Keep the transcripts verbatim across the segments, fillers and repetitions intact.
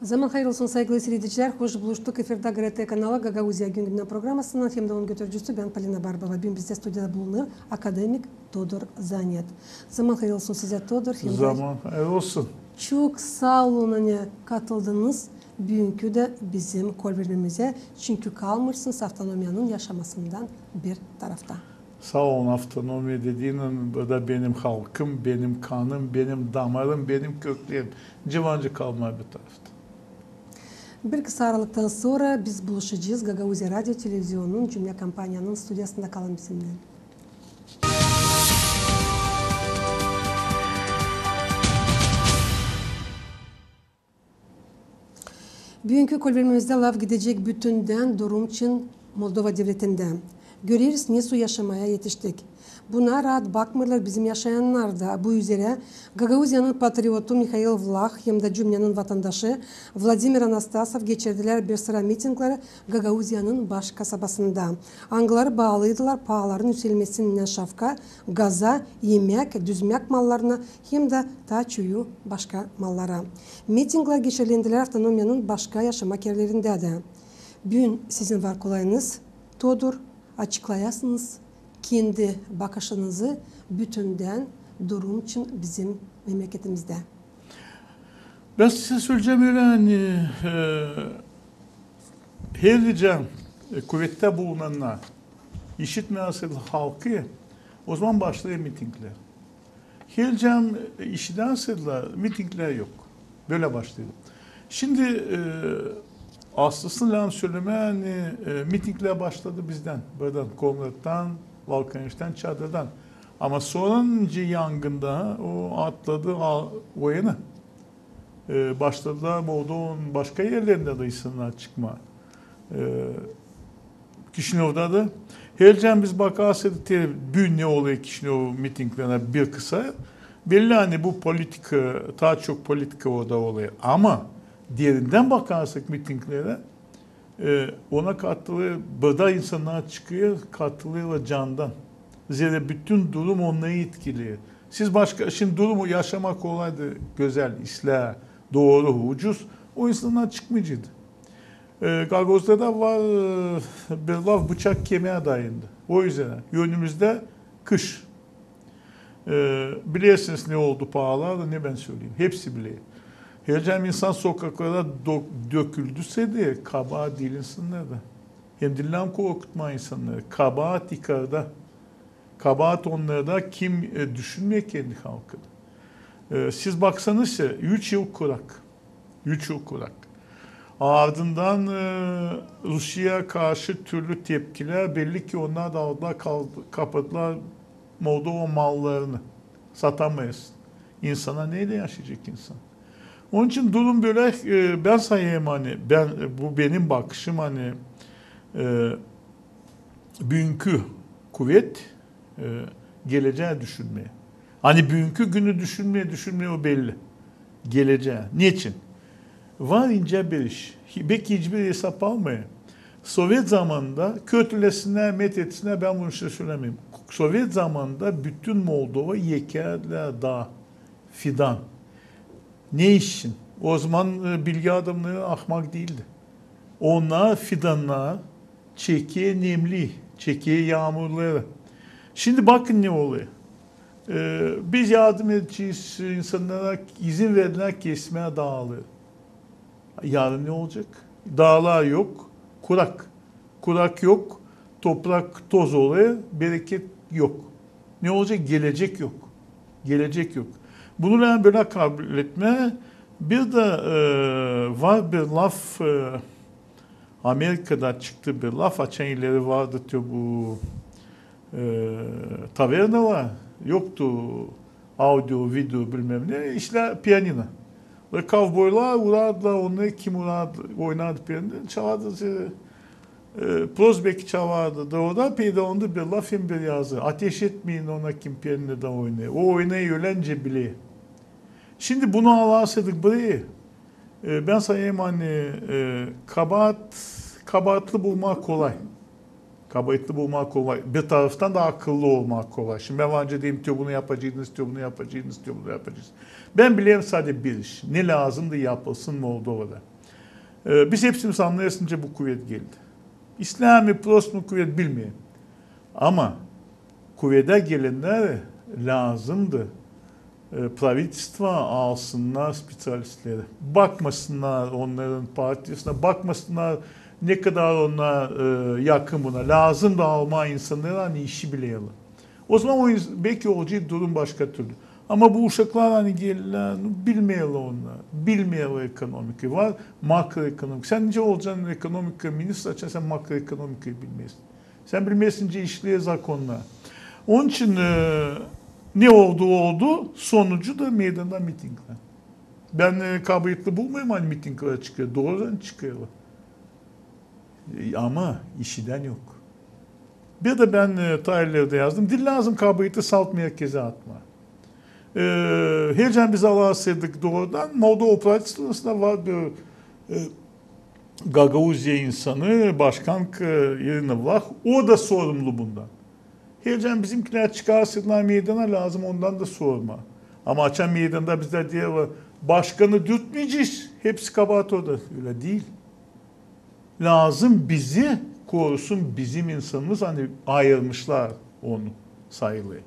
Zaman hayır olsun, saygılı siiredicilär. Hoş buluştuk efirdä GRT kanalı Gagauziya gün-gündän programasınnan hem dä onun götürücüsü bän, Polina Barbova. Büün bizdä studiyada bulunêr akademik Todor Zanet. Zaman hayır olsun sizä, Todor. Hem dä Zaman hayır olsun. Çok saa olun, ani katıldınız büünkü dä bizim kolvermemizä, çünkü kalmêêrsınız avtonomiyanın yaşamasından bir tarafta. Saa olun. Avtonomiya dediinän, bu da benim halkım, benim kanım, benim damarım, benim köklerim. Nicä var nicä kalmaa bir tarafta. Bir kısa aralıktan sora biz buluşacez Gagauziya radio televizionunun Cümlä kompaniyanın studiyasında. Kalın bizimnän. Büünkü kolvermemizdä laf gidecek bütündän durum için Moldova devletindä. Göreriz, nesoy yaşamaya etiştik. Buna raat bakmêêrlar bizim yaşayannar da. Bu üzerä Gagauziyanın patriotu Mihail Vlah hem dä Cümlänın vatandaşı Vladimir Anastasov geçirdilär bir sıra mitingleri Gagauziyanın baş kasabasında, angıları baalıydılar paaların üüselmesininnän şafka, gaza, imäk, düzmäk mallarına hem dä taa çoyu başka mallara. Mitinglär geçirilendilär avtonomiyanın başka yaşamak erlerindä dä. Büün sizin var kolayınız, Todor, açıklayasınız kendi bakışınızı bütündän durum için bizim memleketimizdä. Bän sizä söleyecäm ölä, ani, e, herlicä, e, kuvettär bulunannar işitmeer asıl halkı, ozaman başlêêr mitinglär. Herlicä, e, işidärseniz, mitinglär yok. Bölä başlêêr. Şindi, e, aslısını lääzım sölemää, ani, e, mitinglär başladı bizdän, buradan, Komrattan, Valkaneştän, Çadırdan. Ama soruncı yangında o atladı a-, o yana. E, başladılar Moldovanın başka erlerindä dä insannar çıkmaa. E, Kişinövda da. Herlicä biz bakarsak, te, büün ne olêr Kişinöv mitinglerinä bir kısa. Belli, ani bu politika, taa çok politika orada olêr. Ama derindän bakarsak mitinglerä, e, ona katılêr, burada insannar çıkêr, katılêrlar candan. Zerä bütün durum onnarı etkileer. Siz başka, şindi durumu yaşamak kolaydı, gözäl, islää, dooru, ucuz. O insannar çıkmayaceydı. E, Gagauzda da var, e, bir laf, bıçak kemiä dayındı. O üzerä, önümüzdä kış. E, bilersiniz, ne oldu paalarda, ne bän söleyim. Hepsi biler. Herlicä insan sokaklara dö-, döküldüsä dä, kabaat diil insannarda. Hem diil lääzım korkutmaa insannarı. Kabaat yukarıda. Kabaat onnarda, kim, e, düşünmeer kendi halkını. E, siz baksanız, e, üç yıl kurak. Üç yıl kurak. Ardından, e, Rusiyaya karşı türlü tepkilär, belli ki, onnar da aldılar, kaldı-, kapadılar Moldova mallarını. Satamêêrsın. İnsana neylä yaşayacek insan? Onun için durum bölä, e, bän sayêrım, ani, bän, e, bu benim bakışım, ani, e, büünkü kuvet, e, gelecää düşünmeer. Ani büünkü günü düşünmeer, düşünmeer, o belli. Gelecää. Neçin? Var incä bir iş. Hi-, beki hiçbir esap almêêr. Sovet zamanında, kötülesinnär, met etsinnär, bän bunu sizä sölemeyim. Sovet zamanında bütün Moldova ekärdilär daa, fidan. Ne için? Ozaman, e, bilgi adamnarı ahmak diildi. Onnar fidannar çeker nemli, çeker yaamurları. Şindi bakın ne olêr. E, biz yardım edecez insannara, izin verdilär kesmää daaları. Yarın ne olacek? Daalar yok, kurak. Kurak yok, toprak toz olêr, bereket yok. Ne olacek? Gelecek yok. Gelecek yok. Bunu lääzım bölä kabletmää. Bir dä, e, var bir laf, e, Amerikada çıktı bir laf, açan ileri vardı te bu, e, tavernalar, yoktu audio, video, bilmäm ne, işlär pianino. Ve kovboylar urardılar onu, kim urardı, oynardı pianino, çalardı, e, Prosbeki çalardı da, o da peyda oldu bir laf hem bir yazı. Ateş etmeyin ona, kim pianinoda oynêêr. O oynêêr öläncä bilä. Şindi bunu alarsaydık burayı, e, bän sayêrım, ani, e, kabaat, kabaatlı bulmaa kolay. Kabaatlı bulmaa kolay. Bir taraftan da akıllı olmaa kolay. Şindi bän var nicä deerim, te bunu yapacaydınız, te bunu yapacaydınız, te bunu yapacaydınız. Bän bilerim sade bir iş. Ne lääzımdı yapılsın Moldovada. E, biz hepsimiz annêêrız, nicä bu kuvet geldi. İslää mi, prost mu kuvet, bilmeerim. Ama kuvedä gelennär lääzımdı, e, pravidelstvo alsınnar speţialistleri. Bakmasınnar onnarın partiyasına, bakmasınnar ne kadar onnar, e, yakın buna. Lääzımdı almaa insannarı, ani işi bilerlär. O zaman o ins-, beki olacek durum başka türlü. Ama bu uşaklar, ani gelelär, nu, bilmeerlär onnar. Bilmeerlär ekonomika. Var makroekonomika. Sän nicä olacan ekonomika ministrı, açan sän makroekonomikayı bilmeersin? Sän bilmeersin nicä işleer zakonnar. Onun için, e, ne oldu, oldu, sonucu da meydanda mitinglär. Bän, e, kabaatlı bulmeerim, ani mitinglär çıkêr. Doorudan çıkêrlar. E, ama iş eden yok. Bir dä bän, e, taa ileri dä yazdım. Diil lääzım kabaatı salt merkezä atmaa. E, heer zaman biz alarsaydık doorudan, Moldova pravidelstvosunda var bir, e, Gagauziya insanı, başkan, e, İrina Vlah, o da sorumlu bundan. Heer zaman bizimkilär çıkarsaydılar meydana, lääzım ondan da sormaa. Ama açan meydanda bizdä deerlär, başkanı dürtmeyecez, hepsi kabaat orada. Ölä diil. Lääzım bizi korusun bizim insanımız, ani ayırmışlar onu sayılêr.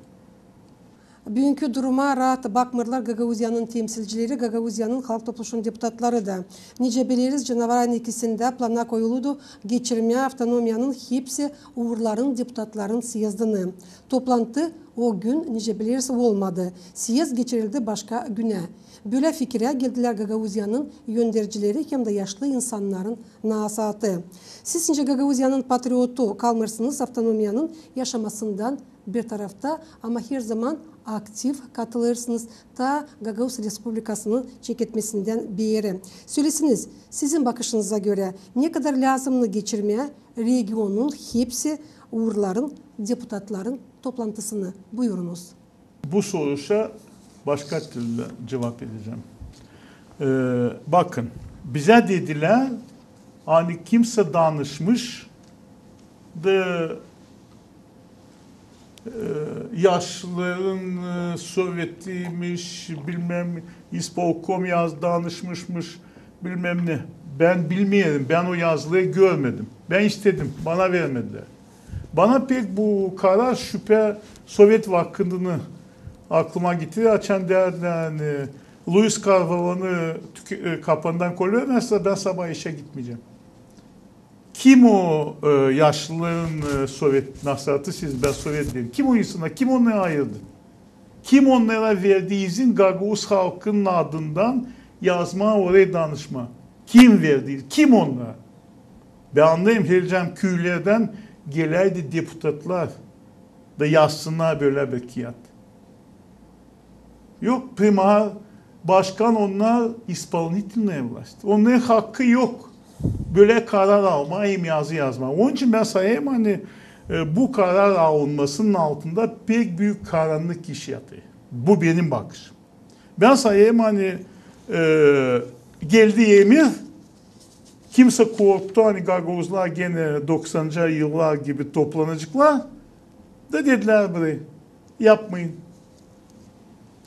Büünkü duruma raat bakmêêrlar Gagauziyanın temsilcileri, Gagauziyanın Halk Topluşunun deputatları da. Nicä bileriz, canavarın ikisindä plana koyuludu geçirmää avtonomiyanın hepsi uurların deputatların syezdini. Toplantı o gün, nicä bileriz, olmadı. Syezd geçirildi başka günä. Bölä fikirä geldilär Gagauziyanın öndercileri hem dä yaşlı insannarın nasaatı. Siz nicä Gagauziyanın patriotu kalmêêrsınız avtonomiyanın yaşamasından bir tarafta, ama her zaman aktiv katılêrsınız ta Gagauz Respublikasının çeketmesindän beeri. Söläsiniz, sizin bakışınıza görä, ne kadar lääzımnı geçirmää regionun hepsi uurların deputatların toplantısını? Buyurunuz. Bu soruşa başka türlü cuvap verecäm. E, bakın, bizä dedilär, ani kimsä danışmış da, e, yaşlıların, e, sovetiymiş, bilmäm, ispolkom yaz danışmışmış, bilmäm ne. Bän bilmeerim, bän o yazıları görmedim. Bän istedim, bana vermedilär. Bana pek bu karar şüpä, sovet vakıdını aklıma getirer, açan deerlär, ani Luis Karvalanı tüke-, e, kapandan kolvermezsä, bän sabaa işä gitmeyecäm. Kim o, e, yaşlıların, e, sovet nasaatı, siz, bän sovet deerim. Kim o insannar, kim onnarı ayırdı? Kim onnara verdi izin gagauz halkının adından yazmaa, orayı danışmaa? Kim verdi? Kim onnar? Bän annêêrım, heer zaman küülerdän geläydi deputatlar da yazsınnar bölä bir kiyat. Yok, primar, başkan, onnar исполнительная власть. Onnarın hakkı yok bölä karar almaa hem yazı yazmaa. Onun için bän sayêrım, ani, e, bu karar alınmasının altında pek büük karannık iş yatêr. Bu benim bakışım. Bän sayêrım, ani, e, geldi emir, kimsä korktu, ani gagauzlar genä doksanıncı yıllar gibi toplanaceklar. Da dedilär burayı, yapmayın.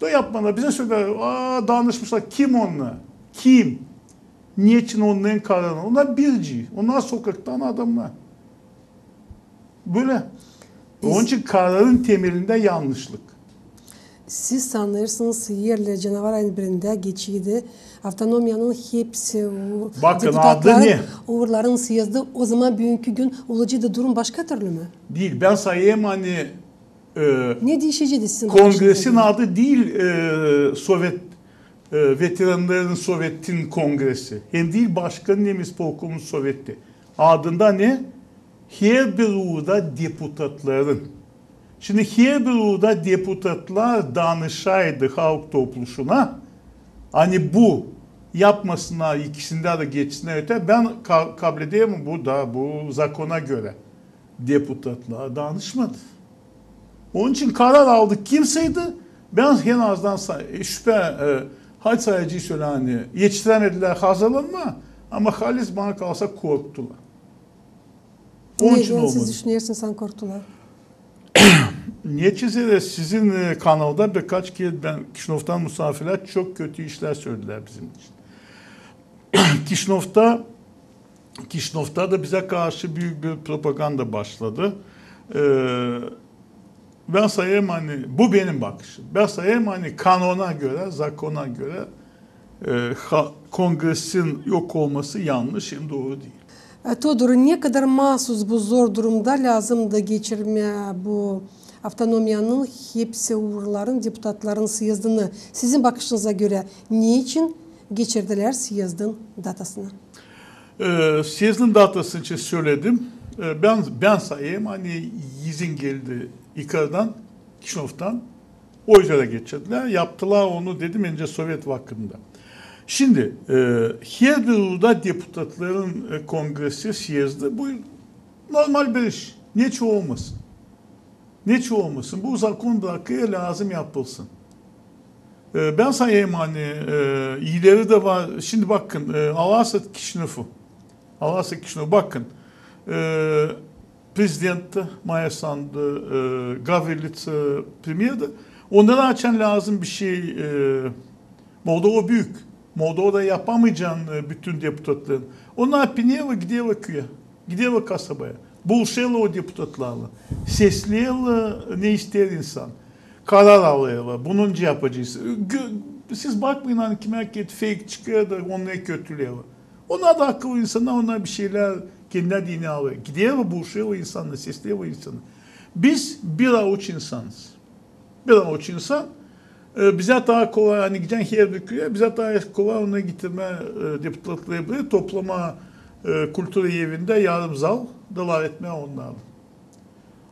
Da yapmadılar. Bizä sölediler, aa, danışmışlar. Kim onnar? Kim? Neçin onnarın kararını? Onnar birci. Onnar sokaktan adamnar. Bölä. Onun için kararın temelindä yannışlık. Siz sanêrsınız, erlär canavarın birindä geçiydi avtonomiyanın hepsi u-, Bakın, adı ne? Uurların syezdi, o zaman büünkü gün olaceydı durum başka türlü mü? Diil. Bän sayêrım, ani, e, ne diişeceydi sizin bakışınızda? Kongresin adı diil, e, sovet, e, veterannarın sovetin kongresi. Hem diil başkanın, hem ispolkomun soveti. Adında ne? Herbir uurda deputatların. Şindi herbir uurda deputatlar danışaydı Halk Topluşuna, ani bu yapmasınnar, ikisindä dä geçsinär öteyä. Bän ka-, kablederim, bu da, bu zakona görä. Deputatlar danışmadı. Onun için karar aldı kimseydi, bän en azından sa-, e, şüpä, e, hadi sayacı sölä, ani etiştiremedilär hazırlanmaa, ama halis, bana kalsa, korktular. Onun için olmadı. Siz düşünersiniz, ani korktular? Neçizerä sizin, e, kanalda birkaç kerä bän Kişinövdan musaafirlär çok kötü işlär söledilär bizim için. Kişinövda Kişinövda da bizä karşı büük bir propaganda başladı. E, bän sayêrım, ani bu benim bakışım. Bän sayêrım, ani kanona görä, zakona görä, e, ha-, kongresin yok olması yanlış, hem dooru diil. E, Todor, ne kadar maasuz bu zor durumda lääzımdı geçirmää bu avtonomiyanın hepsi uurların deputatların syezdini. Sizin bakışınıza görä, neçin geçirdilär syezdin datasını? E, syezdin datasını için söledim. E, bän, bän sayêrım, ani izin geldi yukardan, Kişinövdan. O üzerä geçirdilär. Yaptılar onu, dedim, nicä sovet vakıdında. Şindi, e, herbir uurda deputatların, e, kongresi, syezdi, bu normal bir iş. Neçin olmasın? Neçin olmasın? Bu zakon brakêr, lääzım yapılsın. E, bän sayêrım, ani, e, ileri dä var. Şindi bakın, e, alarsa Kişinövu. Alarsa Kişinövu, bakın. E, prezident dä, Maia Sandu, e, Gavrilits, e, premyer dä. Onnara açan lääzım bir şey, e, Moldova büük. Moldovada yapamaycan, e, bütün deputatların. Onnar pinêrlär, giderlär küüyä, giderlär kasabaya. Buluşêrlar o deputatlarlan. Sesleerlär, ne isteer insan. Karar alêrlar. Bunu nicä yapacez? Gö-, siz bakmayın, ani kimär ki fake çıkêr da onnarı kötüleerlär. Onnar da akıllı insannar, onnar bir şeylär kendilerä deyni alêr. Giderlär, buluşêrlar insannar, sesleerlär insannar. Biz bir avuç insanız. Bir avuç insan, e, bizä taa kolay, ani gidecän herbir küüyä, bizä taa kolay onnarı getirmää, e, deputatları buraya, toplamaa, e, kultura evindä yarım zal da lafetmää onnarlan.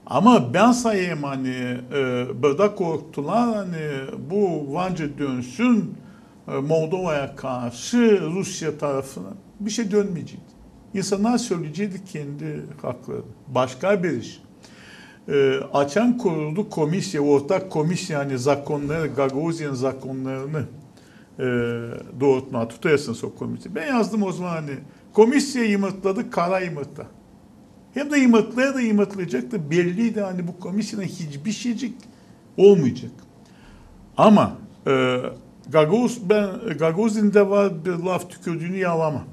Ama bän sayêrım, ani, e, burada korktular, ani bu Vanci dönsün, e, Moldovaya karşı Rusiya tarafına. Bir şey dönmeyecek. İnsannar söleyecek kendi haklarını. Başka bir iş. E, açan kuruldu komisiya, ortak komisiya, ani zakonnarı, Gagauziyanın zakonnarını, e, doorutmaa, tutêrsınız o komisiya. Bän yazdım ozaman, ani komisiya yımırtladı, kara yımırta. Hem dä yımırtlêêr da yımırtlayacek da belliydi, ani bu komisiyadan hiçbir şeycik olmayacek. Ama, e, Gagauz, bän, Gagauziyada var bir laf, tükürdüünü yalama.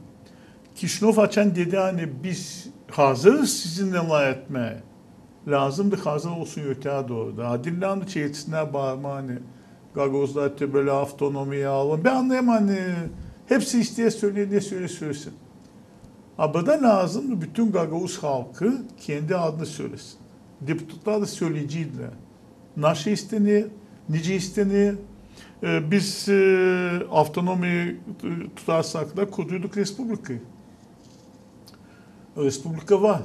Kişinöv açan dedi, ani biz hazırız sizinnän lafetmää, lääzımdı hazır olsun ötää dooru da. Adillan da çekilsin, baarmaa, ani gagauzlar te bölä avtonomiya alın. Bän annêêrım, ani hepsi isteer sölesin, ne söleer sölesin. A burada lääzımdı bütün gagauz halkı kendi adını sölesin. Deputatlar da söleyeceydilär, nasıl istenir, nicä istenir. E, biz, e, avtonomiya, e, tutarsak da kurduyduk respublikayı. Respublika var.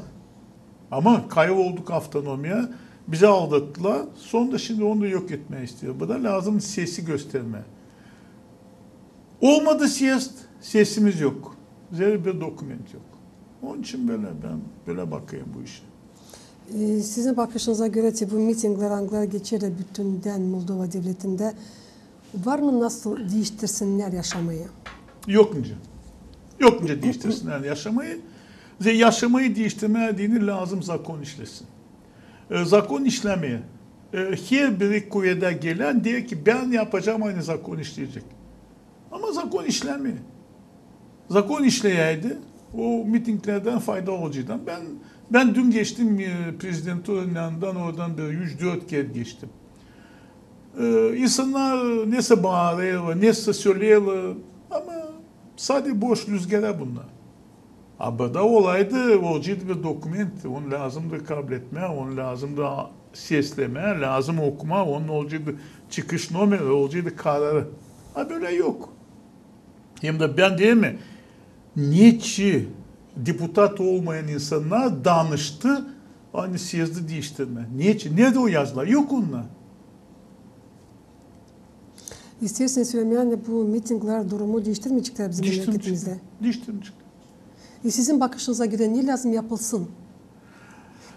Ama kayıp olduk avtonomiya. Bizi aldattılar. Sonunda şindi onu da yok etmää isteer. Burada lääzım sesi göstermää. Olmadı syezd, sesimiz yok. Zerä bir dokument yok. Onun için bölä, bän bölä bakêrım bu işä. E, sizin bakışınıza görä, te bu mitinglär, angıları geçer bütündän Moldova devletindä, var mı nasıl diiştirsinnär yaşamayı? Yok nicä. Yok nicä diiştirsinnär yaşamayı. Zerä yaşamayı diiştirmää deyni lääzım zakon işlesin. E, zakon işlämeer. E, herbiri kuvedä gelän deer ki, bän yapacam, ani zakon işleyecek. Ama zakon işlämeer. Zakon işleyäydi, o mitinglerdän fayda olaceydı. Bän, bän dün geçtim, e, prezidenturanın yanından, oradan bir üç-dört kerä geçtim. E, insannar nesä baarêrlar, nesä söleerlär, ama sade boş lüzgera bunnar. A burada olaydı, olaceydı bir dokument, onu lääzımdı kabletmää, onu lääzımdı a-, seslemää, lääzım okumaa, onun olaceydı çıkış nomeri, olaceydı kararı. A bölä yok. Hem dä bän deerim, neçin deputat olmayan insannar danıştı, ani syezdi diiştirmää? Neçin? Neredä o yazılar? Yok onnar. İsteersiniz sölemää, ani bu mitinglär durumu diiştirmeyeceklär bizim memleketimizdä? Diiştirmeyeceklär. Diiştirmeyeceklär. E, sizin bakışınıza görä ne lääzım yapılsın?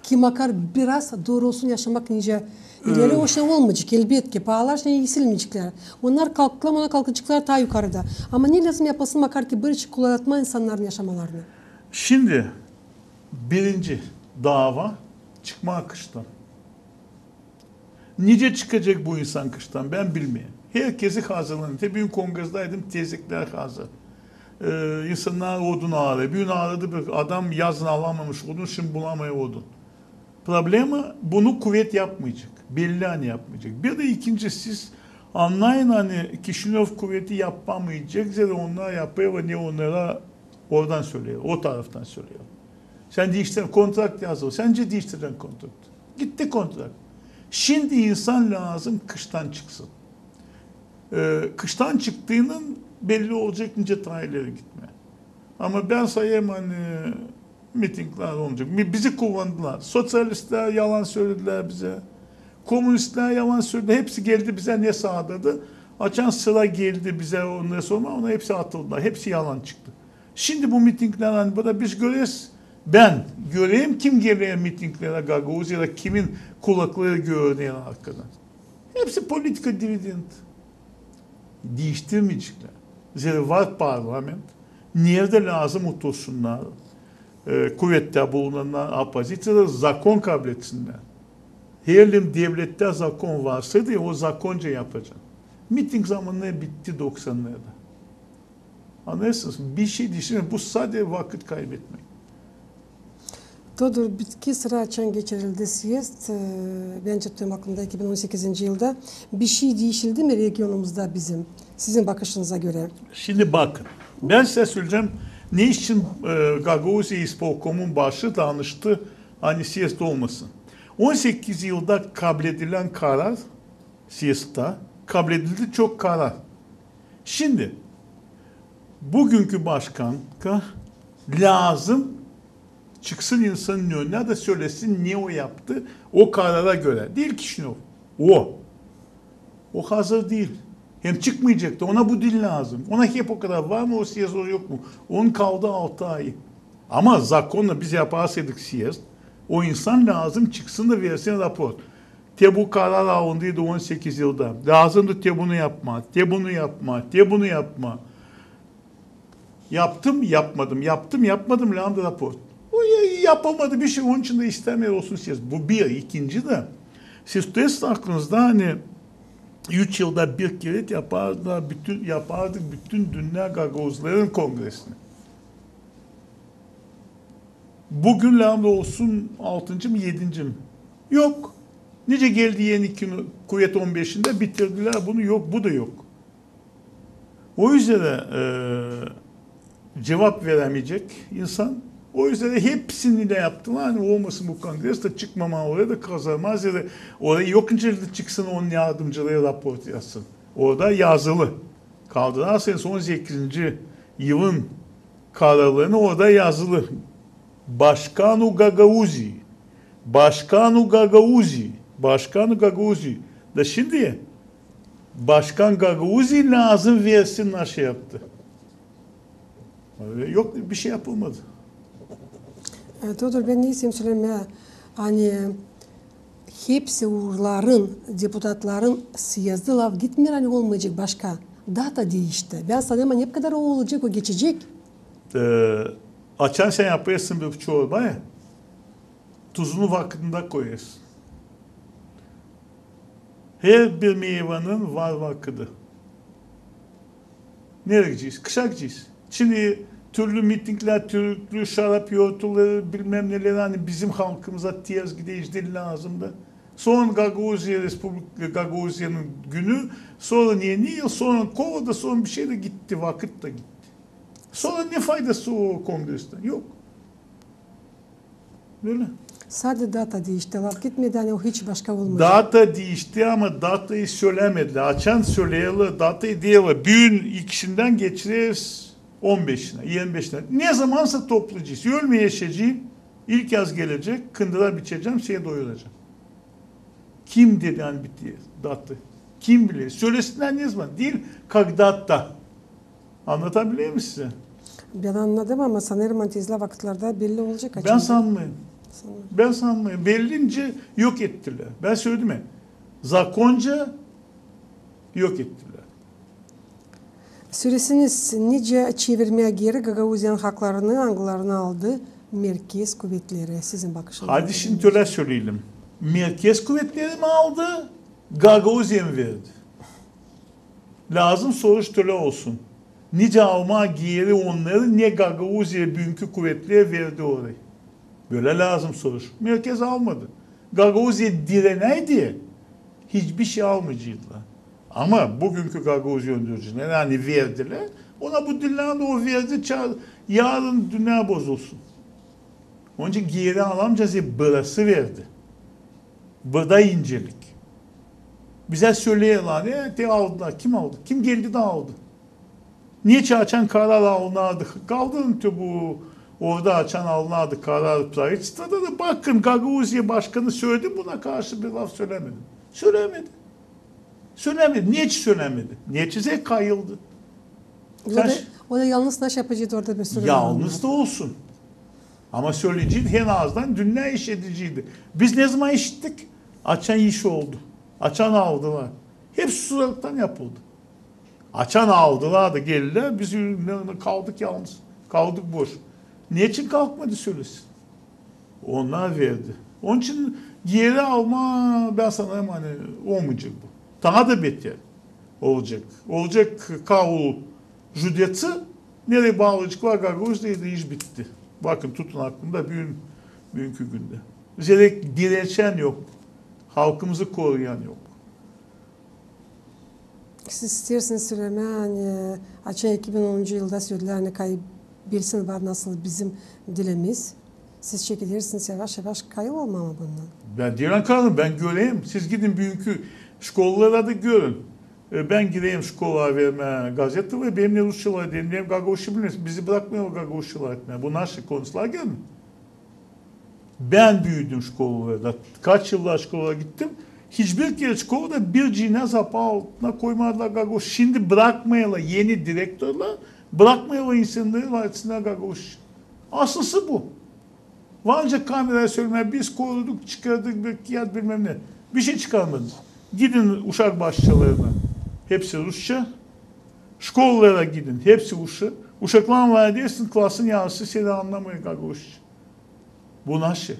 Ki makar biraz doorusun yaşamak nicä. İleri o şey olmayacek, elbetki. Paalar şey eksilmeyeceklär. Onnar kalktılar, onnar kalkaceklar taa yukarıda. Ama ne lääzım yapılsın, makar ki bir şey kolaylamaksın insannarın yaşamalarını? Şindi birinci daava çıkmaa kıştan. Nicä çıkacek bu insan kıştan, bän bilmeerim. Herkezi hazırlanêr. Te büün kongresdäydim, tezeklär hazır. E, insannar odun arêêr. Bir gün aradı bir adam, yazın alamamış odun, şindi bulamêêr odun. Problema, bunu kuvet yapmayacek. Belli ani yapmayacek. Bir dä ikinci, siz annayın, ani Kişinöv kuveti yapamayacek, zerä onnar yapêr, ne onnara oradan söleer, o taraftan söleer. Sän diiştir, kontrakt yazılı. Sän nicä diiştirecän kontrakt? Gitti kontrakt. Şindi insan lääzım kıştan çıksın. E, kıştan çıktıynan belli olacek nicä taa ileri gitmää. Ama bän sayêrım, ani mitinglär olacek. Bi-, bizi kullandılar. Soţialistlär yalan söledilär bizä. Kommunistlär yalan söledi. Hepsi geldi bizä, ne saadı. Açan sıra geldi bizä onnarı sormaa, onnar hepsi atıldılar. Hepsi yalan çıktı. Şindi bu mitinglär, ani burada biz göreriz, bän görerim, kim geler mitinglerä Gagauziyada, kimin kulakları görüner arkadan. Hepsi politika dividend. Diiştirmeyeceklär. Zerä var parlament, neredä lääzım otursunnar, e, kuvettä bulunannar, oppoziţiyada zakon kabledinnär. Herliim devlettä zakon varsaydı, o zakonca yapacan. Miting zamanı bitti doksannarda. Annêêrsınız, bişey diişmedi. Bu sade vakıt kaybetmäk. Todur, bitki sıra açan geçirildi syezd, e, bän çıktım aklımda iki bin on sekizinci yılda. Bişey diişildi mi regionumuzda bizim, sizin bakışınıza görä? Şindi bakın, bän sizä söleyecäm, ne için, e, Gagauziya ispolkomun başı danıştı, ani syezd olmasın. On sekiz yılda kabledilän karar, syezdtä kabledildi çok karar. Şindi bugünkü başkanka lääzım çıksın insanın önünä da sölesin, ne o yaptı, o karara görä. Diil Kişinöv. O. O hazır diil. Hem çıkmayacek ta. Ona bu diil lääzım. Ona hep o kadar var mı o syezd, o yok mu? Onun kaldı altı ay. Ama zakonnan biz yaparsaydık syezd, o insan lääzım çıksın da versin raport. Te bu karar alındıydı on sekiz yılda. Lääzımdı te bunu yapmaa, te bunu yapmaa, te bunu yapmaa. Yaptım, yapmadım, yaptım, yapmadım, lääzımdı raport. O ya-, yapamadı bişey, onun için dä istämeer olsun syezd. Bu bir. İkinci dä, siz tutarız aklınızda, ani üç yılda bir kerä yapardık bütün, yapardık bütün dünnä gagauzların kongresini. Bugün lääzımdı olsun altıncı mı, edinci mi? Yok. Nicä geldi eni kuvet on beşindä, bitirdilär bunu, yok, bu da yok. O üzerä, e, cuvap verämeyecek insan. O üzerä hepsini dä yaptılar, ani olmasın bu kongres da, çıkmamaa oraya da kazanmaz ya da oraya yok, nicä çıksın onun yardımcıları raport yazsın. Orada yazılı. Kaldırarsanız on sekizinci yılın kararlarını, orada yazılı. Başkanu Gagauzii. Başkanu Gagauzii. Başkanu Gagauzii. Da şindi başkan Gagauzii lääzım versin, ne şey yaptı. Yok, bişey yapılmadı. E, Todur, bän ne isteerim sölemää, ani hepsi uurların, deputatların syezdi laf gitmeer, ani olmayacek başka. Data diişti. Bän sanêrım, ani ne kadar o olacek, o geçecek. E, açan sän yapêrsın bir çorba, ya, tuzunu vakıdında koyêrsın. Herbir meyvanın var vakıdı. Neredä gidecez? Kışa gidecez. Şindi türlü mitinglär, türlü şarap yortuları, bilmäm neleri, ani bizim halkımıza ters gider, hiç diil lääzım da. Sora Gagauziya, Respublika Gagauziyanın günü, sora Eni yıl, sora Kova da, sora bişey dä gitti, vakıt da gitti. Sora ne faydası o kongresten? Yok. Bölä. Sade data diişti. Laf gitmedi, ani o hiç başka olmayacek. Data diişti, ama datayı sölämedilär. Açan söleerlär datayı, deerlär, büün ikisindän geçireriz on beşinä, irmi beşinä. Ne zamansa toplayacez. Ölmeyecäm, ilkyaz gelecek, kındıra biçecäm, seni doyuracam. Kim dedi, ani bitti data? Kim biler? Sölesinnär ne zaman. Diil когда-то. Annatabilerim mi sizä? Bän annadım, ama sanêrım, ani tezlä vakıtlarda belli olacek. Bän sanmêêrım. Bän sanmêêrım. Belli nicä yok ettilär. Bän söledim ya. Zakonca yok ettilär. Söleseniz, nicä çevirmää geeri Gagauziyanın haklarını, angılarını aldı merkez kuvetleri, sizin bakışınızdan? Hadi şindi tölä söleyelim. Merkez kuvetleri mi aldı, Gagauziya mı verdi? Lääzım soruş tölä olsun. Nicä almaa geeri onnarı, ne Gagauziya büünkü kuvetleri verdi orayı? Bölä lääzım soruşmaa. Merkez almadı. Gagauziya direnäydi, hiçbir şey almayaceydılar. Ama büünkü Gagauziya öndürücüleri, ani verdilär, ona bu diil lääzım, o verdi, çaar, yarın dünnä bozulsun. Onun için geeri alamayacez, burası verdi. Burada incelik. Bizä söleerlär, e, te aldılar. Kim aldı? Kim geldi dä aldı? Neçin açan karar alınardı? Kaldırın te bu, orada açan alınardı karar правительствоda da, bakın, Gagauziya başkanı söledi, buna karşı bir laf sölämedi. Sölämedi. Sölämedi. Neçin sölämedi? Neçin kayıldı? O da, o da yalnız naşey yapaceydı orada bir sürü. Yalnız da olsun. Ama söleyeceydi, en azından dünnä iş edeceydi. Biz ne zaman işittik? Açan iş oldu. Açan aldılar. Hepsi susaraktan yapıldı. Açan aldılar da geldilär, biz kaldık yalnız. Kaldık boş. Neçin kalkmadı sölesin? Onnar verdi. Onun için geeri almaa, bän sanêrım, ani olmayacek bu. Taa da beter olacek. Olacek kaul judecii, neredä baalayaceklar Gagauziyayı da iş bitti. Bakın, tutun aklında büün, büünkü gündä. Zerä direnişän yok. Halkımızı koruyan yok. Siz isteersiniz sölemää, ani açan iki bin onuncu yılda söledilär, ani kaybelsin var nasıl bizim dilimiz. Siz çekedersiniz yavaş-yavaş kayıl olmaa mı bundan? Bän diil kayılım, bän göreyim. Siz gidin büünkü şkolalara da görün. E, bän gireyim şkolaya vermää gazetaları, benimnän rusçalar, benimnän gagauzça bilmeer. Bizi brakmêêrlar gagauzça etmää. Bu naşey, konţlager mi? Bän büüdüm şkolalarda. Kaç yıllar şkolaya gittim. Hiçbir kerä şkolada bir cinä zapa altına koymadılar gagauzça. Şindi brakmêêrlar, eni direktorlar brakmêêrlar insannarı lafetsin gagauzça. Aslısı bu. Var nicä kameraya sölemää, biz koruduk, çıkardık bir kiyat bilmäm ne. Bir şey çıkarmadınız. Gidin uşak başçalarına. Hepsi rusça. Şkolalara gidin. Hepsi rusça. Uşaklarlan lafedersin, klasın yarısı seni annamêêr gagauzça. Bu naşey?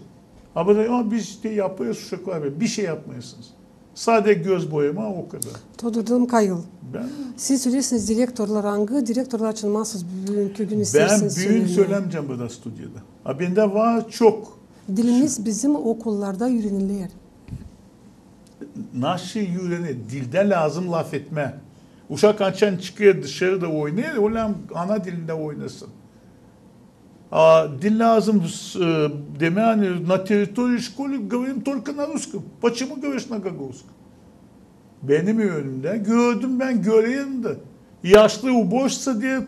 A bu da, "Ya, biz te yapêrız uşaklar." Bir şey yapmêêrsınız. Sade göz boyamaa, o kadar. Todor, dilim kayıl. Bän... Siz söleersiniz direktorlar, angı direktorlar için mahsus büünkü gün isteersiniz sölemää? Bän büün sölämeyecäm burada studiyada. A bendä var çok. Dilimiz bizim okullarda üüreniler. Naşey üürene? Dildä lääzım lafetmää. Uşak açan çıkêr dışarıda oynêêr, o lääzım ana dilindä oynasın. А, диль лэзэм, э, демää, на территории школы говорим только на русском. Почему говоришь на гагауз? Benim önümdä, gördüm bän, görerim dä. Yaşlı ubocsa deyni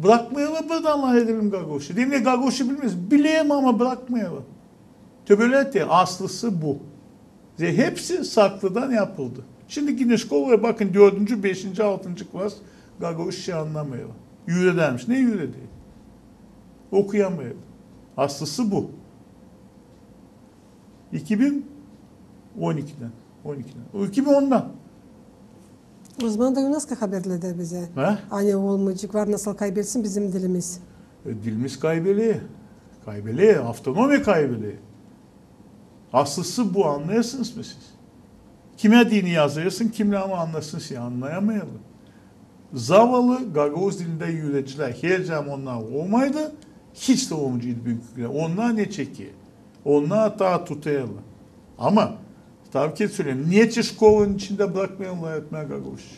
brakmêêrlar burada lafedelim gagauzça. Deyim, ne gagauzça bilmeersin? Bilerim, ama brakmêêrlar. Te bölä te, aslısı bu. Ve hepsi saklıdan yapıldı. Şindi gidin şkolaya bakın, dördüncü, beşinci, altıncı klas gagauzça annamêêrlar. Üüredämmiş. Ne üüredecek? Okuyamêêr. Aslısı bu. İki bin on ikidän. On ikidän. O iki bin ondan. O zaman da UNESCO haberleder bizä. He? Ani olmayacek var nasıl kaybelsin bizim dilimiz. E, dilimiz kaybeleer. Kaybeleer. Avtonomiya kaybeleer. Aslısı bu, annêêrsınız mı siz? Kimä deyni yazêrsın, kimä ama annasın seni, annayamêêrlar. Zavallı gagauz dilindä üüredicilär, her zaman onnar olmaydı, hiç tä olmayaceydı büünkü gündä. Onnar ne çeker? Onnar taa tutêrlar. Ama, tabii ki söleerim, neçin şkolanın içindä brakmêêrlar etmää gagauzça?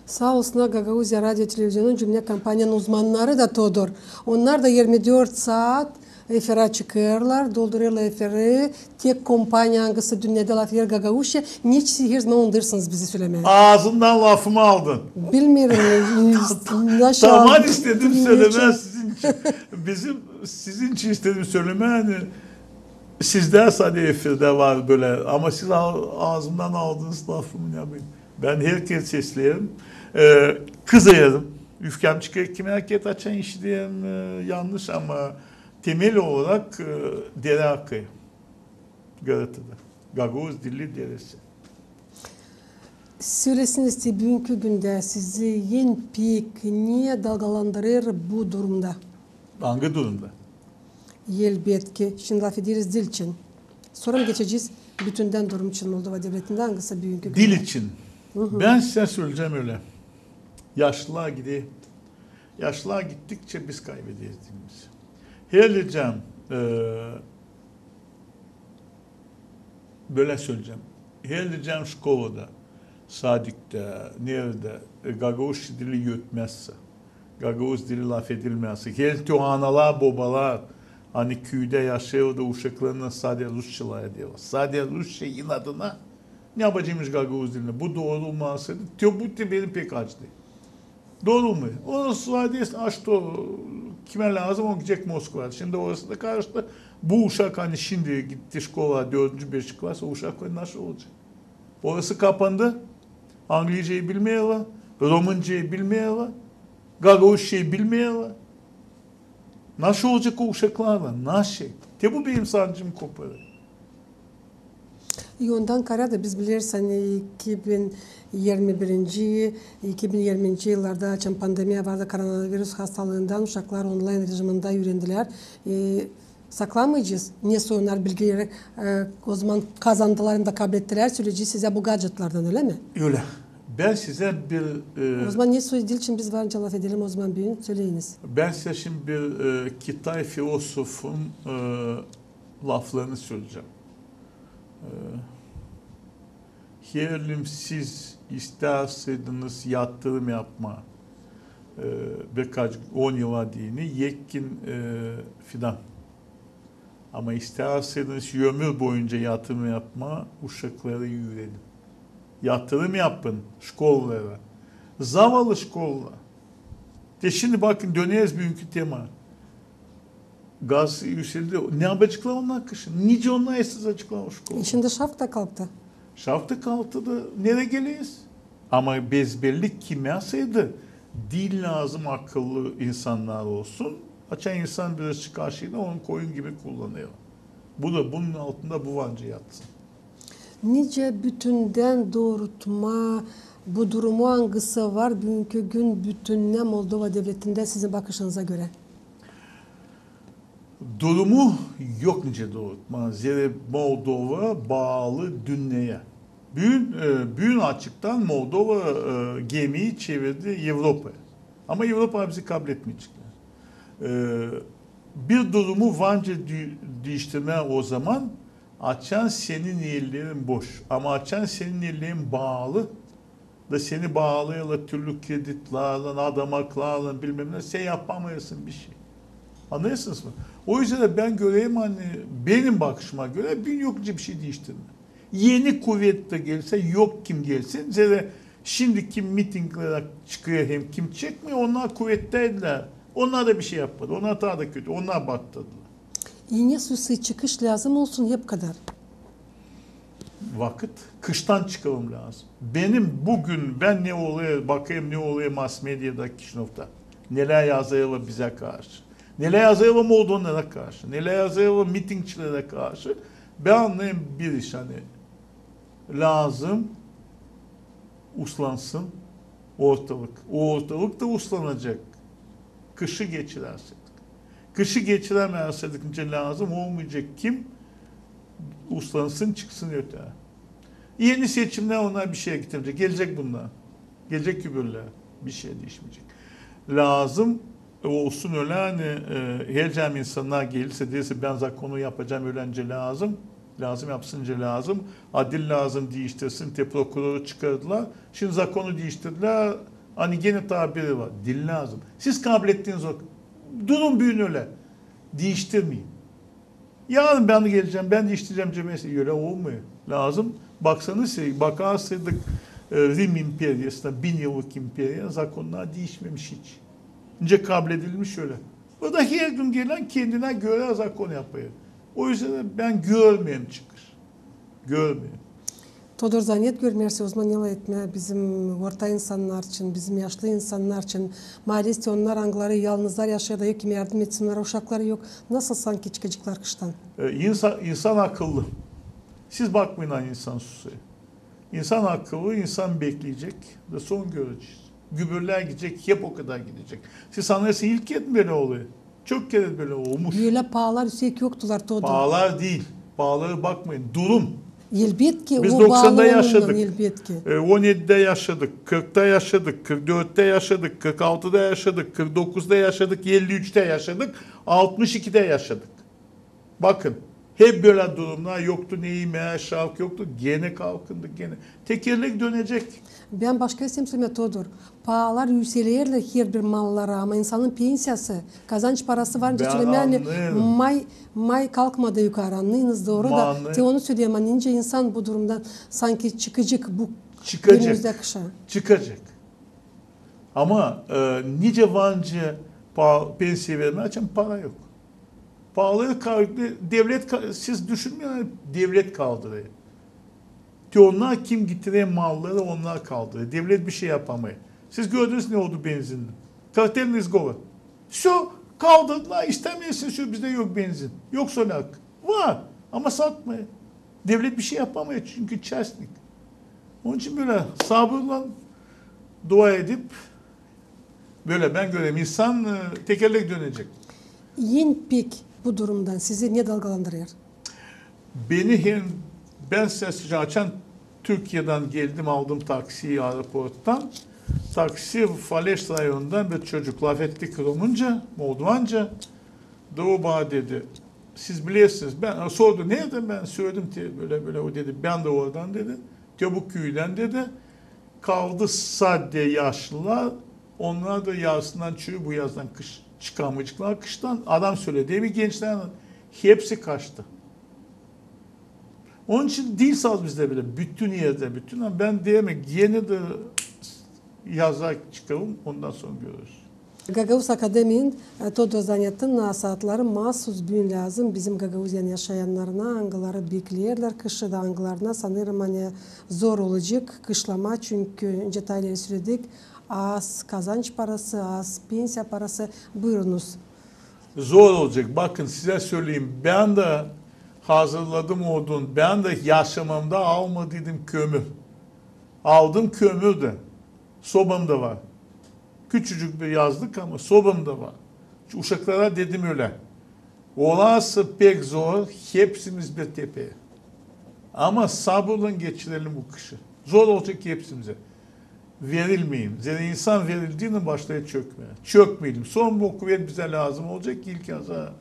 Saa olsunnar Gagauziya radio televizionun, cümlä kompaniyanın uzmannarı da, Todor. Onnar da irmi dört saat efirä çıkêrlar, doldurêrlar efiri. Tek kompaniya, angısı dünnedä lafeder gagauzça. Neçin siz her zaman unudêrsınız bizi sölemää? Aazımdan lafımı aldın. Bilmeerim, naşey aldın. Taman istedim sölemää sizin için. Bizim, sizin için istedim sölemää, ani sizdä sade efirdä var bölä, ama siz a-, aazımdan aldınız lafımı, ne yapayım. Bän herkerä sesleerim. E, kızêrım. Üfkäm çıkêr, kimä kerä açan işiderim, e, yannış, ama temel olarak, e, derä akêr. Gagauziyada. Gagauz dili deresi. Söläsiniz te, büünkü gündä sizi en pek ne dalgalandırêr bu durumda? Angı durumda? Elbetki, şindi lafederiz dil için. Sora geçecez bütündän durum için Moldova devletindä, angısı büünkü gündä. Dil için. Bän sizä söleyecäm ölä. Yaşlılar gider. Yaşlılar gittikçe biz kaybederiz dilimizi. Her deyecäm, e, bölä söleyecäm. Her deyecäm şkolada, sadiktä, neredä, e, gagauzça dili ötmezsä, gagauz dili lafedilmezsä, her deyecäm analar, bobalar, ani küüdä yaşêêr da uşaklarına sade rusça lafedilmez. Sade rusça inadına ne yapacakmış gagauz dilinä? Bu dooru olmasaydı, te bu te benim pek acıdı. Dooru mu? Ondan sora deyecek, a, şto, kimä lääzım, o gidecek Moskvaya. Şindi orası da karıştı. Bu uşak, ani şindi gitti şkolaya, dördüncü, beşinci klas, o uşaklar nasıl olacek? Orası kapandı. Angliicayı bilmeerlär, rumıncayı bilmeerlär, gagauzçayı bilmeerlär. Nasıl olacek o uşaklarlan? Nasıl? Te bu benim sancımı koparêr. İ ondan kaarä da biz bileriz, ani iki bin irmi birinci, iki bin irminci yıllarda, açan pandemiya vardı koronavirus hastalıından, uşaklar onlayn rejimindä üürendilär. E, saklamayacez, nesoy onnar bilgileri, e, ozaman kazandılar hem dä kablettilär süreci sizä bu gadjetlardan, ölä mi? Ölä. Bän sizä bir, e, Ozaman nesoy dil için biz varınca lafedelim, ozaman büün söleyiniz. Bän sizä şindi bir, e, Kitay filosofun, e, laflarını söleyecäm. E, herliim siz istärseniz yatırım yapmaa, e, birkaç, on yıla deyni, ekin, e, fidan. Ama istärseniz ömür boyunca yatırım yapmaa, uşakları üüredin. Yatırım yapın şkollara. Zavallı şkollar. Te şindi bakın, döneriz büünkü tema. Gaz üüseldi. Ne yapaceklar onnar kışın? Nicä onnar isleyeceklar o şkolada? E, şindi şafta kalktı. Şafta kalktı da nerä geleriz? Ama bezbelli kimyasaydı, diil lääzım akıllı insannar olsun. Açan insan biraz çıkar şeyini, onu koyun gibi kullanêr. Bu da bunun altında bu varınca yatsın. Nicä bütündän doorutmaa bu durumu, angısı var büünkü gün bütünnä Moldova devletindä sizin bakışınıza görä? Durumu yok nicä doorutmaa, zerä Moldova baalı dünneya. Büün, e, büün açıktan Moldova, e, gemiyi çevirdi Evropaya. Ama Evropa bizi kabletmeyecek. E, bir durumu varınca di-, diiştirmää ozaman, açan senin ellerin boş. Ama açan senin ellerin baalı, da seni baalêêrlar türlü kreditlärlän, adamaklarlan, bilmäm ne, sän yapamêêrsın bişey. Annêêrsınız mı? O üzerä bän görerim, ani benim bakışıma görä, büün yok nicä bişey diiştirmää. Eni kuvet dä gelse, yok kim gelsin, zerä şindi kim mitinglerä çıkêr hem kim çekmeer, onnar kuvettä diil. Onnar da bişey yapmadı. Onnar taa da kötü. Onnar battılar. İi, nesoy çıkış lääzım olsun hep kadar. Vakıt, kıştan çıkalım lääzım. Benim büün, bän ne olêr, bakêrım ne olêr mass-mediada Kişinövda. Nelär yazêrlar bizä karşı. Nelär yazêrlar moldovannara karşı. Nelär yazêrlar mitingçilerä karşı. Bän annêêrım bir iş, ani lääzım uslansın ortalık. O ortalık da uslanacek. Kışı geçirärseydik. Kışı geçirämärsäydik, nicä lääzım, olmayacek kim uslansın, çıksın öteyä. Eni seçimnär, onnar bişey getirmeyecek. Gelecek bunnar. Gelecek öbürlär. Bişey diişmeyecek. Lääzım olsun ölä, ani, e, hercäm insannar gelirsä, deerä, bän zakonu yapacam, ölä nicä lääzım. Lääzım yapsın nicä lääzım. A diil lääzım diiştirsin, te prokuroru çıkardılar. Şindi zakonu diiştirdilär, ani genä taa biri var. Diil lääzım. Siz kablettiniz o. Durun büün ölä. Diiştirmeyin. Yarın bän gelecäm, bän diiştirecäm cemesi. Ölä olmêêr. Lääzım, baksanız, bakarsaydık, e, Rim imperiyasına, bin yıllık imperiya, zakonnar diişmemiş hiç. Nicä kabledilmiş ölä. Burada her gün gelän kendinä görä zakon yapêr. O üzerä bän görmeerim çıkış. Görmeerim. Todor, zannet görmeersin, ozaman ne lafetmää bizim orta insannar için, bizim yaşlı insannar için, maalesef onnar, angıları yalnızlar yaşêêr da yok kim yardım etsin onnara, uşakları yok. Nasıl sanki çıkaceklar kıştan? E, insan, insan akıllı. Siz bakmayın, ani insan susêr. İnsan akıllı, insan bekleyecek da sora görecez. Gübürlär gidecek, hep o kadar gidecek. Siz sanêrsınız, ilk kerä mi bölä olêr? Çok kerä bölä olmuş. Bölä paalar üüsek yoktular, Todor. Paalar diil. Paalara bakmayın. Durum. Elbetki, Biz o doksanda baalı onunnan, yaşadık. Elbetki. E, on edidä yaşadık, kırkta yaşadık, kırk dörttä yaşadık, kırk altıda yaşadık, kırk dokuzda yaşadık, elli üçtä yaşadık, altmış ikidä yaşadık. Bakın, hep bölä durumnar yoktu, ne imää, şavk yoktu, genä kalkındık, genä. Tekerlek dönecek. Bän başka isteerim sölemää, Todur. Paalar üüselerlär herbir mallara, ama insanın pensiyası, kazanç parası var nicä sölemää, ani may, may kalkmadı yukarı, annêêrız dooru da, te onu söleerim, ani nicä insan bu durumdan sanki çıkacek bu önümüzdä kışa. Çıkacek. Ama e, nicä var nicä pa- pensiya vermää için para yok. Paalı kaldı, devlet, siz düşünmeyin, devlet kaldırêr. Te onnar kim getirer malları, onnar kaldırêr. Devlet bir şey yapamêêr. Siz gördünüz ne oldu benzin? Kartelnıy sgovor. Всё, kaldırdılar, istämeersiniz, всё, bizdä yok benzin. Yok solyak. Var, ama satmêêr. Devlet bir şey yapamêêr, çünkü çastnik. Onun için bölä sabırlan, dua edip, bölä bän görerim, insan e, tekerlek dönecek. En pek bu durumdan sizi ne dalgalandırêr? Beni hem, bän sizä açan Türkiyedän geldim, aldım taksiyi aeroporttan. Taksi Faleş rayonundan bir çocuk, lafettik rumunca, moldovanca. Da o bana dedi, siz bilersiniz, bän sordu, neredän, bän söledim te bölä bölä, o dedi, bän dä oradan dedi, te bu küüdän dedi. Kaldı sade yaşlılar, onnar da yazından çü- bu yazdan kış çıkamayaceklar kıştan. Adam söledi, bir gençlär, hepsi kaçtı. Onun için diil sade bizdä bölä, bütün erdä, bütün, ama bän deerim, genä dä yaza çıkarım, ondan sora görürüz. Gagauz akademiyin e, Todur Zanetın nasaatları maasuz büün lääzım bizim Gagauziyanın yaşayannarına, angıları bekleerlär kışı da angılarına, sanêrım, ani zor olacek kışlamaa, çünkü nicä taa ileri söledik, az kazanç parası, az pensiya parası. Buyurunuz. Zor olacek. Bakın, sizä söleyim, bän dä hazırladım odun, bän dä yaşamamda almadıydım kömür. Aldım kömür dä. Sobamda var. Küçücük bir yazlık, ama sobamda var. Uşaklara dedim ölä. Olası pek zor, hepsimiz bir tepeyä. Ama sabırlan geçirelim bu kışı. Zor olacek hepsimizä. Verilmeyelim. Zerä insan verildiynän başlêêr çökmää. Çökmeyelim. Son bu kuvet bizä lääzım olacek, ilk yaza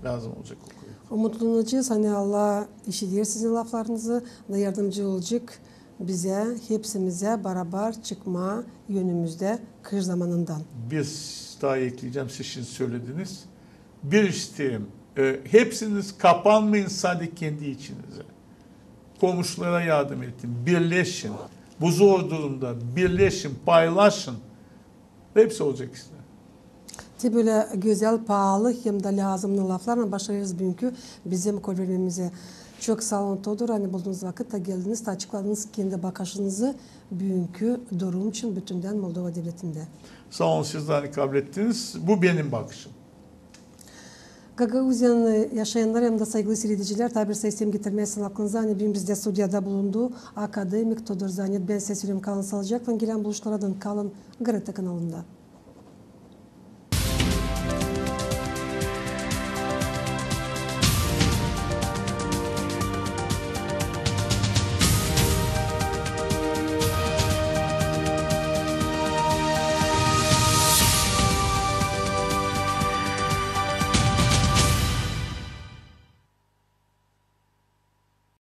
lääzım olacek o kuvet. Umutlanacez, ani Allah işider sizin laflarınızı da yardımcı olacek bizä, hepsimizä barabar çıkmaa önümüzdä kış zamanından. Bir taa ekleyecäm, siz şindi sölediniz. Bir isteerim, e, hepsiniz kapanmayın sade kendi içinizä. Komuşulara yardım edin, birleşin. Bu zor durumda birleşin, paylaşın. Hepsi olacek işlär. Te bölä gözäl, paalı hem dä lääzımnı laflarlan başlêêrız büünkü bizim körülmemizä. Çok saa olun, Todur, ani buldunuz vakıt da geldiniz da açıkladınız kendi bakışınızı büünkü durum için bütündän Moldova devletindä. Saa olun siz dä, ani kablettiniz. Bu benim bakışım. Gagauziyanın yaşayannarı hem dä saygılı siiredicilär, taa bir saa isteerim getirmää sizin aklınıza, ani büünkü bizdä studiyada bulundu akademik Todur Zanet. Bän sizä söleyim, kalın saalıcaklan, gelän buluşmalardan kalın GRT kanalında.